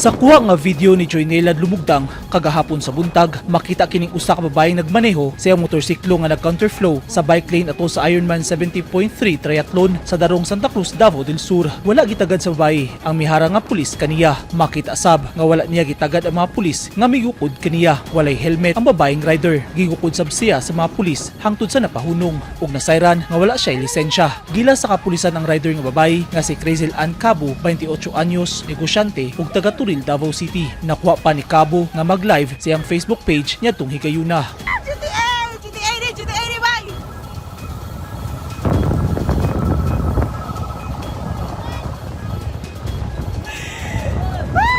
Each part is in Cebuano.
Sa kuha nga video ni Joynela Lumugdang kagahapon sa buntag, makita kining usa ka babae nagmaneho sa iyang motorsiklo nga nag-counterflow sa bike lane ato sa Ironman 70.3 Triathlon sa Darong, Santa Cruz, Davao del Sur. Wala gitagad sa babae ang mihara nga pulis kaniya. Makita sab nga wala niya gitagad ang mga pulis nga migukod kaniya. Walay helmet ang babaeng rider. Gigukod sab siya sa mga pulis hangtod sa napahunong ug nasayran nga wala siya lisensya. Gila sa kapulisan ang rider nga babae nga si Crazel Ann Cabo, 28 anyos, negosyante ug taga Toril, Davao City. Nakuha pa ni Cabo nga mag-live sa iyang Facebook page niadtong higayuna. GTA! GTA ni! GTA ni, bay! I'm free!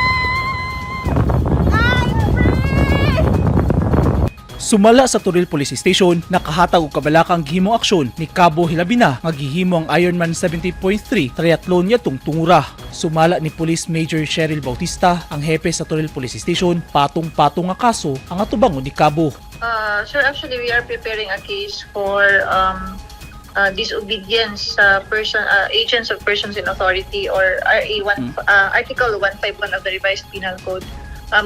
Sumala sa Toril Police Station, nakahatag og kabalaka ang gihimong aksyon ni Cabo hilabina nga gihimo ang Ironman 70.3 Triathlon niadtong tungura. Sumala ni Police Major Cheryl Bautista, ang hepe sa Toril Police Station, patong-patong nga kaso ang atubangon ni Cabo. Sir, actually, we are preparing a case for disobedience sa person, agents of persons in authority or RA 1, Article 151 of the Revised Penal Code.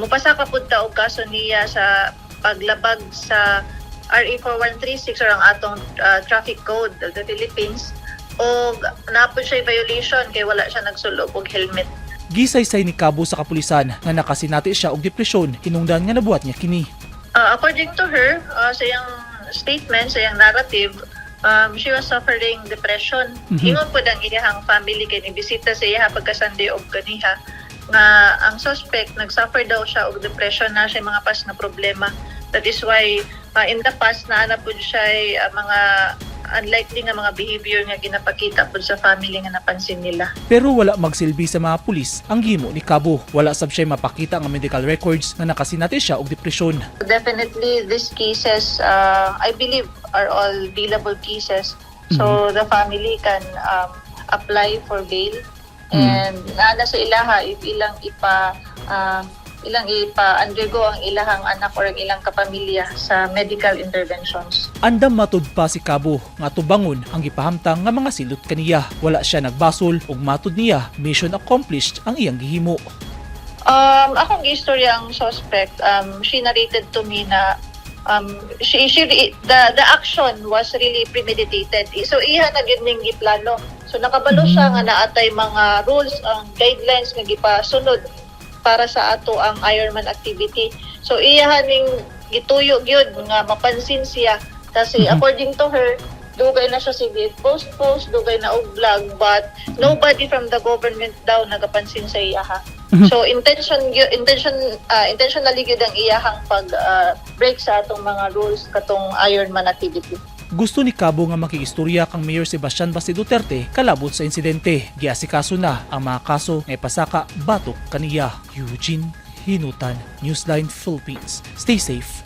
Mupasa ka pud ta og kaso niya sa paglabag sa RA 4136 or ang atong traffic code of the Philippines og naa pud siya violation kay wala siya nagsulob og helmet. Gisaysay ni Cabo sa kapulisan nga nakasinati siya og depresyon hinungdan nga nabuhat niya kini. According to her, sa iyang statement, sa iyang narrative, she was suffering depression. Ingon po ang iyang family kay nibisita sa iya pagka Sunday og ganiha nga ang suspect nag-suffer daw siya og depression na siya mga past na problema. That is why in the past naa na pud siya mga unlikely nga mga behavior nga ginapakita pud sa family nga napansin nila. Pero wala magsilbi sa mga pulis ang gihimo ni Cabo. Wala sab siya mapakita nga medical records nga nakasinati siya og depresyon. Definitely, these cases, I believe, are all bailable cases. So the family can apply for bail. And naa na sa ilaha if ilang ipa undergo ang ilahang anak or ang ilang kapamilya sa medical interventions. Andam matud pa si Cabo nga tubangon ang gipahamtang nga mga silot kaniya. Wala siya nagbasol ug matud niya mission accomplished ang iyang gihimo. Akong istorya ang suspect, she narrated to me na she the action was really premeditated. So iha na gyud ning giplano. So nakabalo siya nga naatay mga rules, ang guidelines nga gipasunod para sa ato ang Ironman activity. So iha ning gituyo gyud nga mapansin siya kasi according to her, dugay na siya sige post post, dugay na og vlog, but nobody from the government daw nagapansin sa iya ha. So intentionally gyud ang iyahang pag break sa atong mga rules katong Ironman activity. Gusto ni Cabo nga makiistorya kang Mayor Sebastian Basti Duterte kalabot sa insidente. Giasikaso na ang mga kaso nga ipasaka batok kaniya. Eugene Hinutan, Newsline Philippines. Stay safe.